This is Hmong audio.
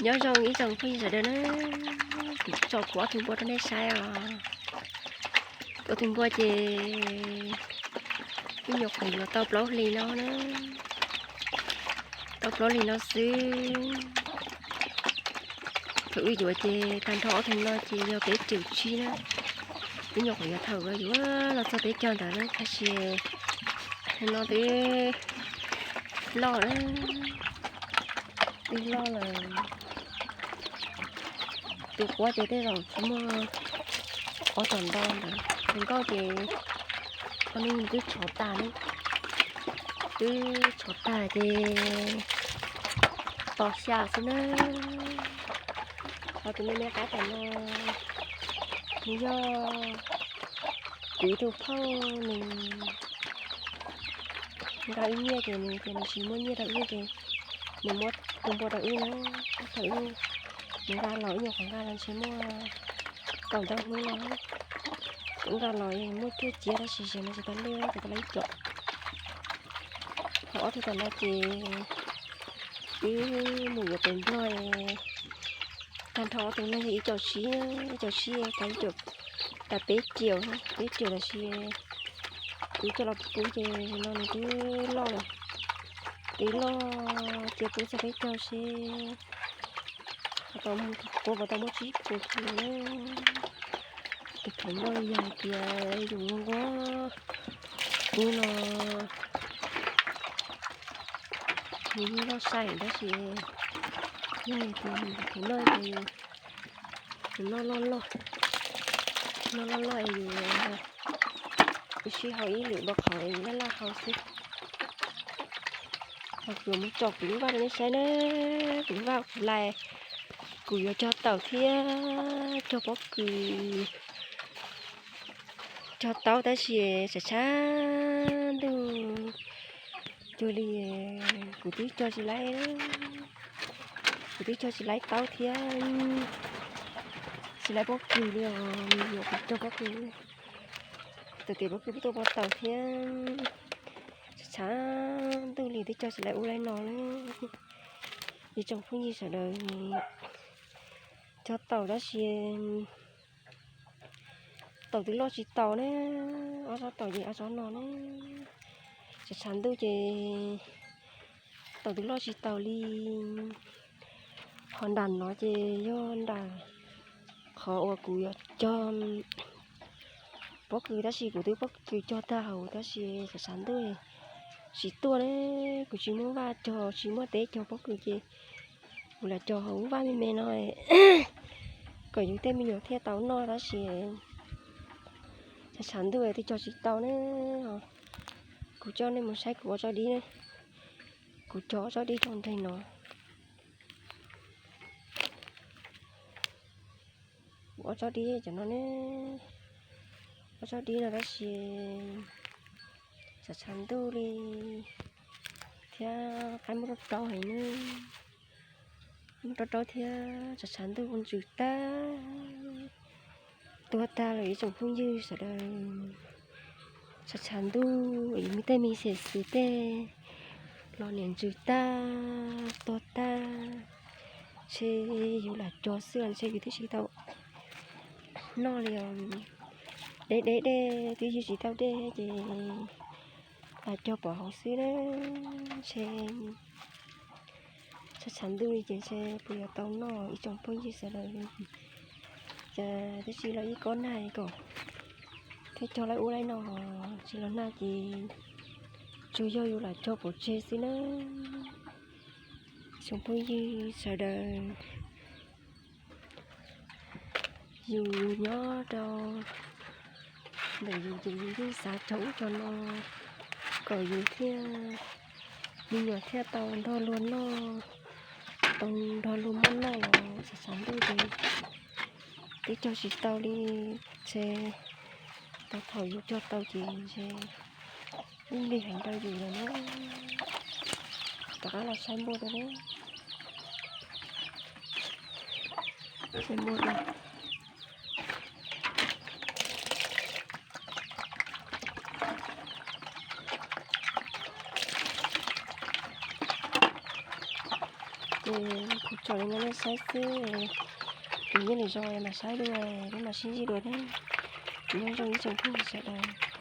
Nyob zoo ib tsoom phooj ywg sawv daws na, kuv tso kuv ob tug npua rau nej saib os. Kuv ob tug npua ces ib nyuag qhuav yuav tau plaub hlis no na, tau plaub hlis no xwb. Thaum wb yuav ces tag nrho ob tug no ces yog peb triệu tsib na. Ib nyuag qhuav yuav thaum yuav los txog peb caug ntawd na, tab sis no twb loj lawm, twb loj lawm. Tus quab ces tej zaum tsis muaj ob tom ntau ntawd, tus nkauj ces ob hnub twb tshov tag ne, twb tshov tag ces tos xya xwb na. Ho tus me me qab tom no nws yog kuv ib tug phauj, nws nqa wb nyiaj ces nws tias nws tsis muaj nyiaj rau wb ces nws muab tus npua rau wb na, thaum wb nqa los ib nyuag qhuav nqa los ntshe muaj kaum ntau hnub no, kuv nqa los muaj cuaj ciab tab sis xyov no tsis tau lej ces tau lawm ib com. Ho ob tug tom no ces wb mus yuav pem Nplog, tag nrho ob tug no yog ib com tsib, ib com tsib, tas peb triệu, peb triệu tab sis kuv coj los pub ces no nws twb loj lawm, twb loj ces pub txog peb caug seb puas tau muaj tsib puas kis na. Tus thaum no yog hais tias yus nquag kub no nws yeej loj sai tab sis yog hais tias nws thaum no ces nws noj loj loj, noj loj loj es yus, yus sib hau ib lwm npau qhov es yus laj laj hau xwb. Ho kuv yuav mus tsom kuv lub vaj rau nej saib na, kuv lub vaj kuv lais, kuv yuav cog taum thiab cog pob kws, cog taub tab sis tshav tshav ntuj cuag li kuv twb cog tsis laib, kuv twb cog tsis laib taub thiab tsis laib pob kws li os, yuav kuv cog pob kws, thaum twg pob kws pib tuaj pob taus thiab, tshav tshav ntuj li twb cog tsis laib ub laib no na. Ib tsoom phooj ywg sawv daws, cog taum tab sis taum twb loj tsis taus na, ob tsob taum ces ob tsob no na, tshav tshav ntuj ces taum twb loj tsis taus li. Qhov nram no ces yog nram qhov uas kuv yuav cog pob kws tab sis kuv twb pob kws cog tag hauv tab sis tshav tshav ntuj tsis tuaj ne, kuv tsis muaj vaj cog tsis muaj teb cog pob kws ces kuv lam cog hauv vaj me me no kom yus tej me nyuam thiaj tau noj tab sis tshav tshav ntuj twb cog tsis tau ne. Kuv coj nej mus saib kuv ob tsob dib, kuv cog ob tsob dib rau nreeg no. Kuv ob tsob dib cov no ne, ob tsob dib no tab sis tshav tshav ntuj li thiab qaib muab rau rau heev ne, muab rau rau thiab tshav tshav ntuj ntsws tag, tuag tag lawm ib tsoom phooj ywg sawv daws. Tshav tshav ntuj yus me tej me xyem xwm tej los niam ntsws tag tuag tag, ntshe yus lam cog xwb los ntshe yus twb tsis tau noj li os. Deb deb dej twb ywg tsis tau dej ces lam cog pov hauv xwb na, ntshe tshav tshav ntuj li ces ntshe puas yuav tau noj ib tsoom phooj ywg sawv daws. Ces twb tsis los ib kob nag kom thiaj cog laib ub laib no, tsis los nag ces tsuas yog yus lam cog pov tseg xwb na. Tsoom phooj ywg sawv daws, yus nyob rau ntawm yus ces yus yeej xav cog ub cog no kom yus thiaj, me nyuam thiaj tau nrog luag noj, tau nrog luag muab noj los tshav tshav ntuj ces twb cog tsis tau li, ntshe tau thaum yus cog tau ces ntshe ib lig heev rau yus lawm na. Rov qab los saib npua rau na, saib npua rau. Ces kuv tso li no nej saib xwb. Tus nyob lwm zaus mam saib dua, peb mam sib ntsib dua thiab. Nyob zoo ib tsoom phooj ywg sawv daws.